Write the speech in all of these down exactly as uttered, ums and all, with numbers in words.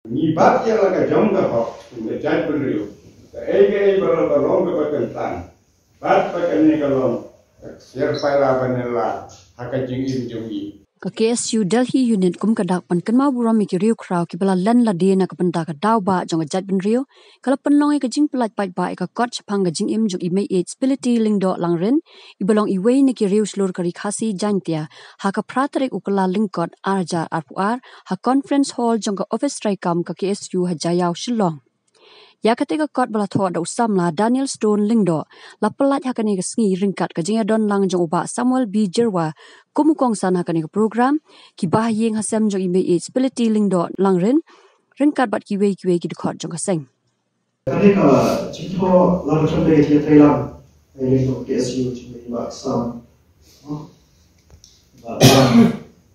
Ngi bat ïa la ka jong ka hok, kum ka jaitbynriew. Kaei kaei baroh ka long kaba kyntang. Bad ba kane ka long ka ksiar paila ba nylla ha ka jingim jong ngi. Ka K S U Delhi Unit kum ka dak ban kynmaw burom ïa ki riewkhraw kiba la len lade na ka bynta ka daw ba jong ka jaitbynriew, ka la pynlong ïa ka jingpyllait paidbah ïa ka kot shaphang ka jingim jong i Meiieid Spility Lyngdoh Langrin, iba long iwei na ki riew shlur ka Ri Khasi Jaintia, ha ka phra tarik u Kyllalyngkot ar hajar arphew ar, ha Conference Hall jong ka Office treikam ka K S U ha Jaïaw, Shillong. Ïa kata ka kot ba la thoh da u samla Daniel Stone Lyngdoh, la pyllait ha kane ka sngi ryngkat ka jingïadon lang jong u Bah Samuel B Jyrwa, kum u kongsan ha kane ka program, ki bahaïing hasem jong i Meiieid Spility Lyngdoh Langrin, ryngkat bad kiwei kiwei ki dkhot jong ka seng. Kane ka jingthoh la rum da ka jingïatreilang, eh, jong ka K S U, jong i Bah Sam, oh, Bah,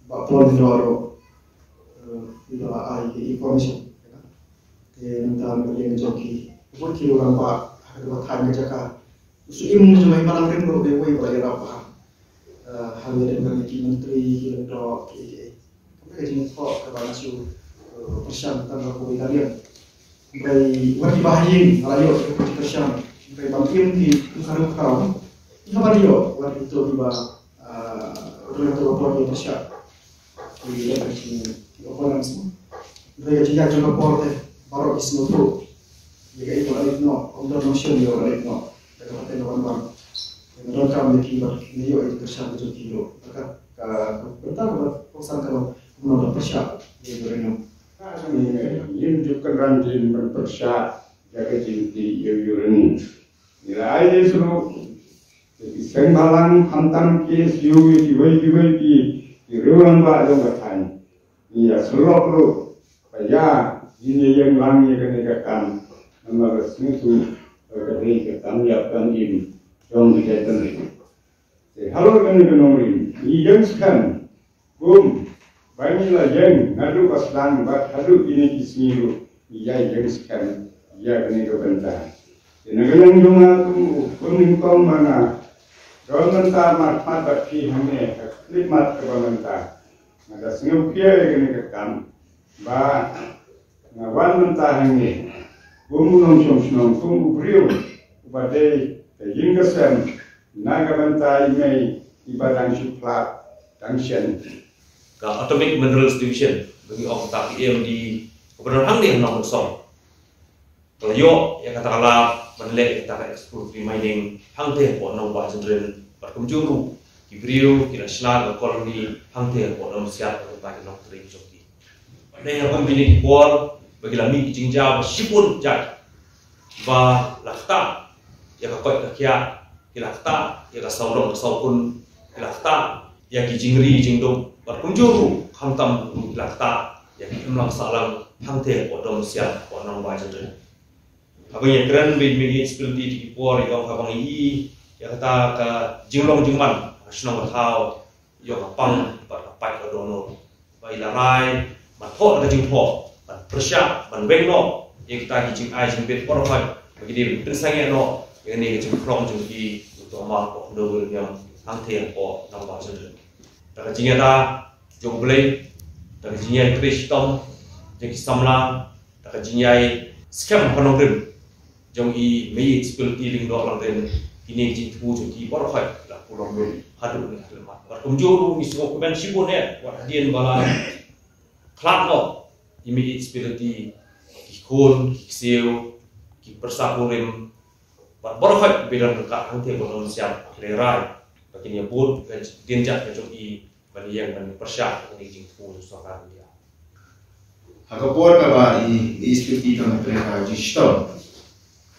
Bah Paul Lyngdoh ruh, eh, i la ai ka information. Te mynta na ka liang jong ki, ki rangbah, ha kaba thaiñ ka jaka, u syiem jong i Malang Rim ruh dei uwei ba la ïarap ha, eh, ha ïadei bad ki myntri, ki lyngdoh, ki, ki, Ka dei ka jingthoh kaba nga shu, eh, pyrshang tang ka kawei ka liang. Hynrei wat ki bahaïing nga la ïoh ka jingpyrshang. Hynrei ban im ki khadduh khraw. Ki haba ïoh wat ki to kiba, ah, hynrei to ka por ki pyrshah. Ki leh ka jing, ki opponents. Hynrei ka jingïaid jong ka por te baroh ki sngewthuh. Ïa kaei ba la leit noh, ym don nongshim ïa ba la leit noh. Da kaba te na wan wan. Nga donkam ïa ki bad nga ïoh ïa ka pyrshah ka jong ki ruh. Bad ka, ka, ka bynta kaba kongsan kaba kumno ban pyrshah ïa ka uranium. Ïa ka jingkynran jin ban pyrshah ïa ka jingtih ïa ka uranium. Ngi la ai ïa shuh ïa ki seng bhalang khamtam ki S U ïa kiwei kiwei ki, ki riew rangbah jong ka thaiñ. Ïa, sylok ruh ba ïa ngin ïa ïeng lang ïa kane ka kam. Namar ka sngewthuh ba ka dei ka kam ïap kam im jong ka jaitbynriew. Te halor kane ka nongrim ngi ïeng skhem kum ba ngi la ïeng naduh ba sdang bad haduh kine ki sngi ruh ngi ïa ïeng skhem ïa kane ka bynta. Te na ka liang jong nga kum u Khun Nyngkong ba nga don mynta markhmat bad phi hangne ha ka khyllipmat kaba mynta. Nga da sngewkhia ïa kane ka kam ba nga wan mynta hangne kum u nongshong shnong, kum u briew uba dei ka ïing ka sem na ka bynta i mei iba dang shu phlad dang shen. Ka Atomic Minerals Division, ba ngi ong ta ka A M D, kaba don hangne ha Nongmynsong, ka la ïoh ïa kata ka lad ban leh ïa kata ka exploratory mining hangtei hapoh Nongbah Jyndrin, bad kumjuh ruh ki briew ki la shna ka colony hangtei hapoh Nongsiat, kata ka nongtrei jong ki. Bad dei ha kum kine ki por ba ki la mih ki jingjia ba shibun jait, ba la ktah ïa ka koit ka khiah, ki la ktah ïa ka sawdong ka sawkun, ki la ktah ïa ki jingri jingduk, bad kumjuh ruh khamtam ruh ki la ktah ïa ki imlang sahlang hangtei hapoh Nongsiat, hapoh Nongbah Jyndrin. Haba ngi ïakren bad i Meiieid Spility, ki por ïa ka, haba ngi ïohi ïa kata ka jinglong jingman ha shnong ka thaw, ïa ka pang bad ka pait ka dohnud ba i la rai ban thoh da ka jingthoh, ban pyrshah, ban weng noh ïa kita ki jingai jingbit baroh ba ki dei ban pynsangeh noh ïa kane ka jingpynlong jong ki, uto u mine, uto u uranium hangtei hapoh Nongbah Jyndrin. Da ka jingïada jong U Blei, da ka jingïai trei shitom jong ki samla, da ka jingïai skhem ha ka nongrim jong i Meiieid Spility Lyngdoh Langrin, kine ki jingthmu jong ki baroh la pulom lut haduh ne ha khyllipmat. Bad kumjuh ruh ngi sngewkmen shibun eh wat hadien ba la khlad noh i Meiieid Spility, ki khun ki ksiew, ki pyrsa kurim, bad baroh kiba don ryngkat hangtei hapoh Nongsiat, ki la rai ba kin ïa bud ka dienjat ka jong i ban ïeng ban pyrshah ïa kane ka jingthmu jong sorkar India. Ha ka por kaba i, i Spility don ha kane ka jingshitom,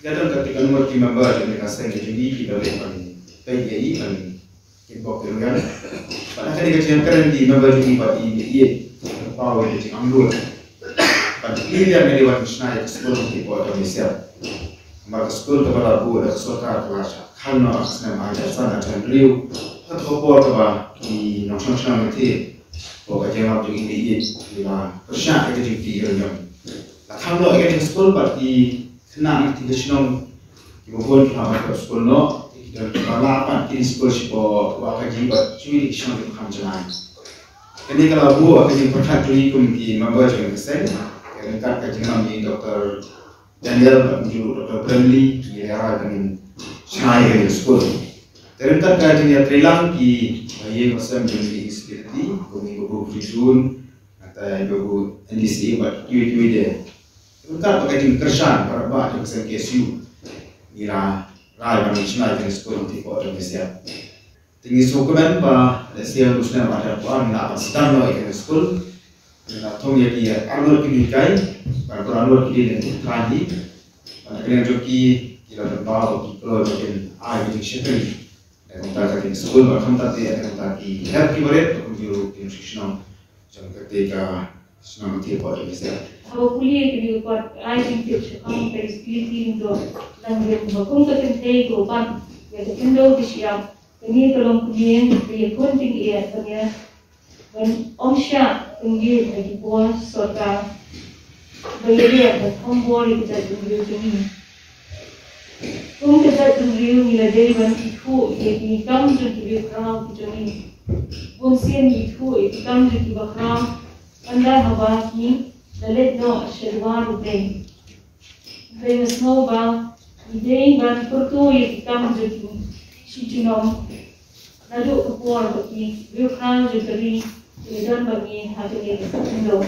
ka don katto katne ki member jong kane ka seng jong ngi kiba leit ban peit ïa i ban kitbok kitwariang. Bad ha kane ka jingkren ki member jong ngi bad i, i, i paw ïa ka jingangnud ban plie ïa kane ka wan shna ïa ka skul ha Nongsiat. Namar ka skul kaba la buh da ka sorkar ka la shah khang noh ha ka snem ar hajar san, ar hajar hynriew. Kato ka por kaba ki nongshong shnong lynti, ko ka jingïarap jong i Meiieid, ki la pyrshah ïa ka jingtih uranium. La khang noh ïa ka skul bad ki khynnah na ka shnong kiba bun ki la wan skul noh, ki la lah ban plie skul sha baroh ka jingbat shuh ki shnong kiba kham janai. Kane ka la buh ïa ka jingpyrkhat jong ngi kum ki member jong ka seng. Ka Ryngkat ka jingïalam jong i Doctor Daniel bad kumjuh Doctor Brenly, ngi la rai ban shna ïa kane ka skul. Te ryngkat ka jingïatreilang ki bahaïing basem jong ngi, ki security, kum i Babu Rijun, nangta i Babu N D C A bad kiwei kiwei de. Ryngkat bad ka jingkyrshan paidbah jong ka seng K S U, ngi la rai ban shna ïa kane ka skul hangtei hapoh Dong Mesiat. Te ngi sngewkmen ba lehse ha u snem ar hajar arphew ar ngi lah ban sdang noh ïa kane ka skul. Ngi la thung ïa ki arngut ki nonghikai, bad baroh arngut ki dei na ki thaiñ hi. Bad na ka liang jong ki, ki la pynpaw ba ki kloi ba kin ai ka jingshakri na ka bynta kane ka skul, bad khamtam te na ka bynta ki hep ki barit, bad kumjuh ruh ki nongshong shnong jong kata ka shnong Tirpot jong Mesiat. Haba pule ïa kane ka kot, ai jingtip shaphang ka security lyngdoh, nang ïa ba kum ka kynthei kaba ban ïa ka khyndew ka shyiap, kane ka long kmie ka ïakhun tyngeh ban ïa, ban ym shah pynbiej ha ki bor sorkar ba ïaleh ban thombor ïa ka jaitbynriew jong ngi. Kum ka jaitbynriew ngi la dei ban ithuh ïa ki kam jong ki riewkhraw ki jong ngi. Bun sien ngi ithuh ïa ki kam jong ki bakhraw ynda haba ki la leit noh sha duwar U Blei. Hynrei nga sngew ba ngi dei ban pyrto ïa ki kam jong ki shi junom naduh ka por ba ki riewkhraw jong ka ri ki la don bad ngi ha kane ka khyndew.